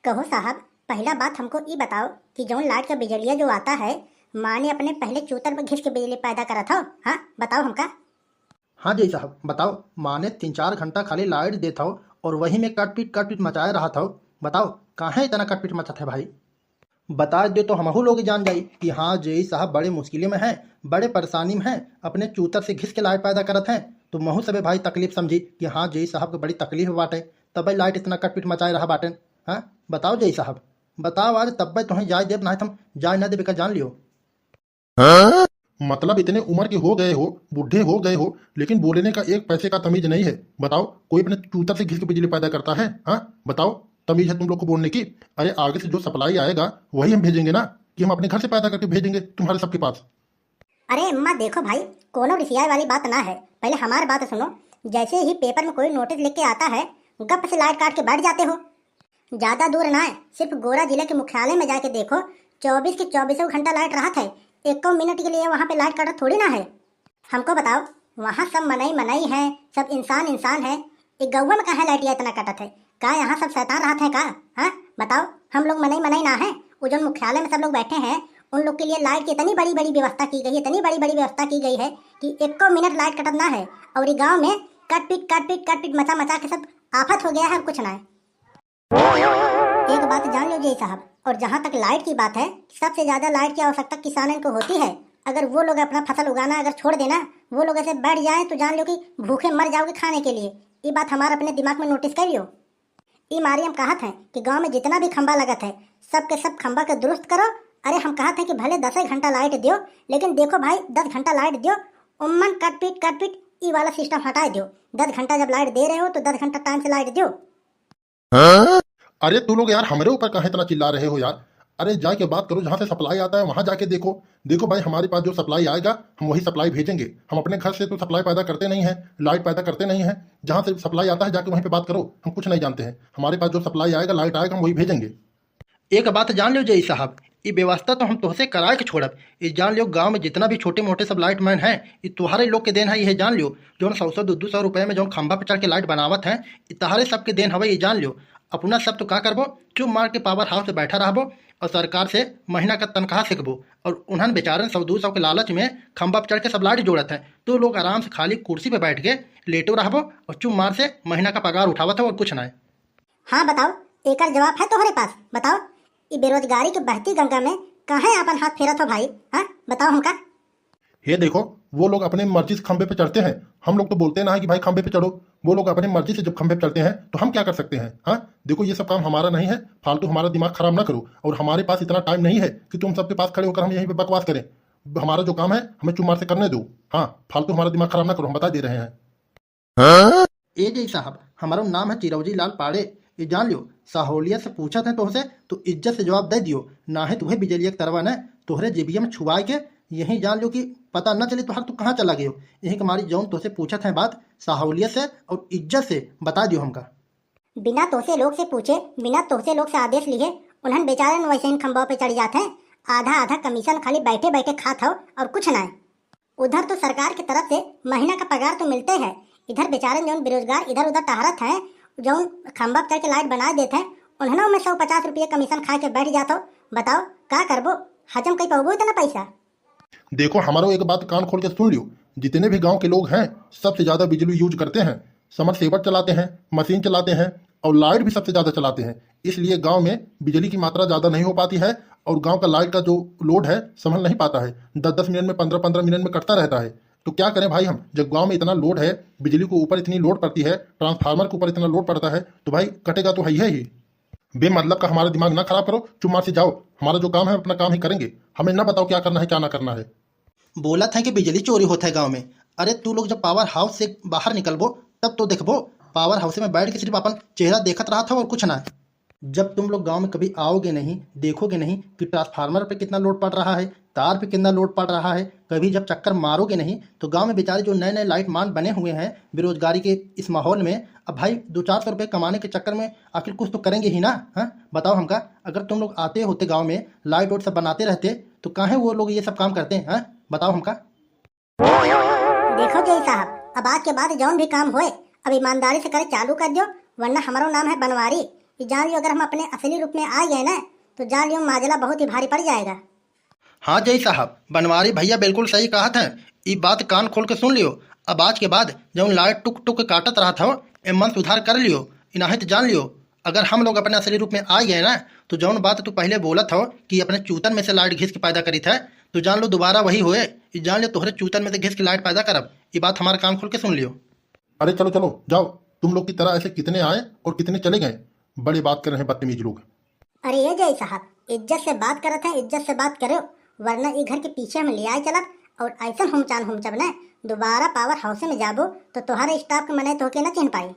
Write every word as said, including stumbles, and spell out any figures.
कहो साहब, पहला बात हमको ई बताओ कि जौन लाइट का बिजलिया जो आता है, माने अपने पहले चूतर पर घिस के बिजली पैदा करत हो? हाँ, बताओ हमका। हाँ जी साहब, बताओ, माने तीन चार घंटा खाली लाइट देत हो और वही में कटपीट कटपीट मचाए रहत हो। बताओ, काहे इतना कटपीट मचत है भाई? बता दो तो हमहू लोग जान जाई कि हाँ, जेई साहब बड़े मुश्किले में हैं, बड़े परेशानी में हैं, अपने चूतर से घिस के लाइट पैदा करत हैं। तो महू सबे भाई तकलीफ समझी कि हाँ, जेई साहब के बड़ी तकलीफ बाटे, तबे लाइट इतना कटपीट मचाए रहा बाटे। हाँ, बताओ जेई साहब, बताओ आज, तब्बे तुहें जाए देब, नाहीं तो हम जाए ना देब, का जान लियो। हाँ? मतलब इतने उम्र के हो गए हो, बूढ़े हो गए हो, लेकिन बोलने का एक पैसे का तमीज नहीं है। बताओ, कोई अपने चूतर से घिस के बिजली पैदा करता है? हाँ, बताओ, तमीज है तुम लोग को बोलने की? अरे, आगे से जो सप्लाई आएगा, वही हम भेजेंगे ना, कि हम अपने घर से पैदा करके भेजेंगे तुम्हारे सबके पास। अरे अम्मा, देखो भाई, कोनो रिसियाए वाली बात ना है। पहले हमारी बात सुनो। जैसे ही पेपर में कोई नोटिस लिख के आता है, गप से लाइट काट के बैठ जाते हो। ज्यादा दूर ना है, सिर्फ गोरा जिला के मुख्यालय में जाके देखो, चौबीस के चौबीसों घंटा लाइट रहत है। एको मिनट के लिए वहाँ पे लाइट कटत थोड़ी ना है। हमको बताओ, वहाँ सब मनई मनई है, सब इंसान इंसान है, ये गौवा में काहे लाइटिया इतना कटत है? का यहाँ सब शैतान रहत है का? हाँ, बताओ, हम लोग मनई मनई ना है? वो जौन मुख्यालय में सब लोग बैठे हैं, उन लोग के लिए लाइट की इतनी बड़ी बड़ी व्यवस्था की गई है, इतनी बड़ी बड़ी व्यवस्था की गई है कि एको मिनट लाइट कटत ना है। और ये गाँव में कटपीट कटपीट कटपीट मचा मचा के सब आफत हो गया है, और कुछ ना है। एक बात जान लो जेई साहब, और जहाँ तक लाइट की बात है, सबसे ज्यादा लाइट की आवश्यकता किसानन को होती है। अगर वो लोग अपना फसल उगाना अगर छोड़ देना, वो लोग ऐसे बैठ जाए तो जान लो कि भूखे मर जाओगे खाने के लिए। ये बात हमारे अपने दिमाग में नोटिस कर लियो। ई मारी हम कहत हैं कि गांव में जितना भी खंबा लगत है, सबके सब खंबा के दुरुस्त करो। अरे हम कहत हैं कि भले दसे घंटा लाइट दियो, लेकिन देखो भाई, दस घंटा लाइट दियो, उम्मन कटपीट कटपीट ई वाला सिस्टम हटाए दियो। दस घंटा जब लाइट दे रहे हो तो दस घंटा टाइम से लाइट दियो। हाँ? अरे तू लोग यार हमरे ऊपर काहे इतना चिल्ला रहे हो यार? अरे जाके बात करो, जहाँ से सप्लाई आता है वहाँ जाके देखो। देखो भाई, हमारे पास जो सप्लाई आएगा हम वही सप्लाई भेजेंगे। हम अपने घर से तो सप्लाई पैदा करते नहीं हैं, लाइट पैदा करते नहीं हैं। जहाँ से सप्लाई आता है जाके वहीं पे बात करो, हम कुछ नहीं जानते हैं। हमारे पास जो सप्लाई आएगा, लाइट आएगा, हम वही भेजेंगे। एक बात जान लियो जेई साहब, ई व्यवस्था तो हम तोहसे कराए के छोड़ब। ई जान लियो, गांव में जितना भी छोटे मोटे सब लाइट मैन हैं, ई तोहरे लोग के देन है, यह जान लियो। जौन सौ सौ दो दो सौ रुपये में जौन खंभा पे चढ़ के लाइट बनावत हैं, ई तोहरे सबके देन हवे, ई जान लियो। अपना सब तो का करबो, चुप मार के पावर हाउस पे बैठा रहबो और सरकार से महीना का तनख्वाह सीखबो। और उन्हन बेचारन सौ दो सौ के लालच में खंभा पे चढ़ के सब लाइट जोड़त हैं। तू लोग आराम से खाली कुर्सी पे बैठ के लेटो रहबो और चुप मार से महीना का पगार उठावत हो और कुछ ना है। हाँ बताओ, एकर जवाब है तोहरे पास? बताओ, ई बेरोजगारी के बहती गंगा में काहे आपन हाथ फेरत हो भाई? हाँ, बताओ हमका। ये देखो, वो लोग अपने मर्जी से खंभे पे चढ़ते हैं, हम लोग तो बोलते ना है कि भाई खंभे पे चढ़ो। वो लोग अपने मर्जी से जब खंभे पे चढ़ते हैं तो हम क्या कर सकते हैं? हाँ, देखो, ये सब काम हमारा नहीं है, फालतू हमारा दिमाग खराब ना करो। और हमारे पास इतना टाइम नहीं है कि तुम सबके पास खड़े होकर हम यहीं पे बकवास करें। हमारा जो काम है हमें चुप मार से करने दो। हाँ, फालतू हमारा दिमाग खराब ना करो, हम बता दे रहे हैं। हाँ? ए जेई साहब, हमारो नाम है चिरौजी लाल पाड़े। ये जान लियो, सहूलियत से पूछत हैं तोहसे, तो इज्जत से जवाब दे दियो, नाहीं तुहे बिजलिया के तरवा न तोहरे जेबिया में छुआए के। यही जान लियो कि पता न चली तोहर तू कहाँ चला गयो। यही के मारी जौन तोहसे पूछत हैं बात, सहूलियत से और इज्जत से बता दियो हमका। बिना तोहसे लोग से पूछे, बिना तोहसे लोग से आदेश लिए, उन्हन बेचारन वैसे ही खंभवा पे चढ़ जात हैं। आधा आधा कमीशन खाली बैठे बैठे खात हो और कुछ ना। उधर तो सरकार की तरफ से महीना का पगार तो मिलते है, इधर बेचारे जौन बेरोजगार इधर उधर टहरत हैं, जौन खंभा पे चढ़ के लाइट बना देत हैं, उन्हनों में सौ पचास रुपये कमीशन खा के बैठ जात हो। बताओ का करबो, हजम कई पाबो इतना पैसा? देखो, हमारो एक बात कान खोल के सुन लियो, जितने भी गांव के लोग हैं, सबसे ज्यादा बिजली यूज करते हैं, समरसेबल चलाते हैं, मशीन चलाते हैं और लाइट भी सबसे ज्यादा चलाते हैं। इसलिए गांव में बिजली की मात्रा ज्यादा नहीं हो पाती है और गांव का लाइट का जो लोड है, संभल नहीं पाता है। दस दस मिनट में, पन्द्रह पन्द्रह मिनट में कटता रहता है। तो क्या करें भाई हम, जब गांव में इतना लोड है, बिजली के ऊपर इतनी लोड पड़ती है, ट्रांसफार्मर के ऊपर इतना लोड पड़ता है, तो भाई कटेगा तो है ही। बेमतलब का हमारा दिमाग ना खराब करो, चुप मार से जाओ। हमारा जो काम है, अपना काम ही करेंगे। हमें ना बताओ क्या करना है, क्या ना करना है। बोलत हैं कि बिजली चोरी होत है गांव में। अरे तू लोग जब पावर हाउस से बाहर निकलबो तब तो देखबो। पावर हाउस में बैठ के सिर्फ अपन चेहरा देखत रहत हो और कुछ ना। जब तुम लोग गांव में कभी आओगे नहीं, देखोगे नहीं कि ट्रांसफार्मर पे कितना लोड पड़ रहा है, तार पे कितना लोड पड़ रहा है, कभी जब चक्कर मारोगे नहीं तो गांव में बेचारे जो नए नए लाइट मैन बने हुए हैं बेरोजगारी के इस माहौल में, अब भाई दो चार सौ रुपये कमाने के चक्कर में आखिर कुछ तो करेंगे ही ना। हाँ, बताओ हमका, अगर तुम लोग आते होते गांव में, लाइट वाइट सब बनाते रहते तो काहे वो लोग ये सब काम करते हैं? हाँ, बताओ हमका। देखो जेई साहब, अब आज के बाद जौन भी काम होए, अब ईमानदारी से करे चालू कर दो, वरना हमारो नाम है बनवारी। कि जान लियो, अगर हम अपने असली रूप में आ गए ना, तो जान लियो, माजला बहुत ही भारी पड़ जाएगा। हाँ जय साहब, बनवारी भैया बिल्कुल सही कहत हैं। ई बात कान खोल के सुन लियो। अब आज के बाद जौन लाइट टुक टुक काटत रहत हो, एमन सुधार कर लियो। इनाहित जान लियो, अगर हम लोग अपने असली रूप में आ गए ना, तो जौन बात तू पहले बोलत हो कि अपने चूतन में से लाइट घिस के पैदा करीत है, तो जान लो दोबारा वही होए। ई जान लियो, तोहरे चूतन में से घिस के लाइट पैदा करब। ई बात हमारे कान खोल के सुन लियो। अरे चलो चलो जाओ, तुम लोग की तरह ऐसे कितने आए और कितने चले गए, बड़े बात कर रहे हैं बदतमीज लोग। अरे ये जय साहब, इज्जत से बात करत हैं, इज्जत से बात करो, वरना ई घर के पीछे हम ले आए चलब और ऐसन हुमचान हुमचब न, दोबारा पावर हाउस में जाबो तो तोहरे स्टाफ के मने तोहके न चिन्ह पाई।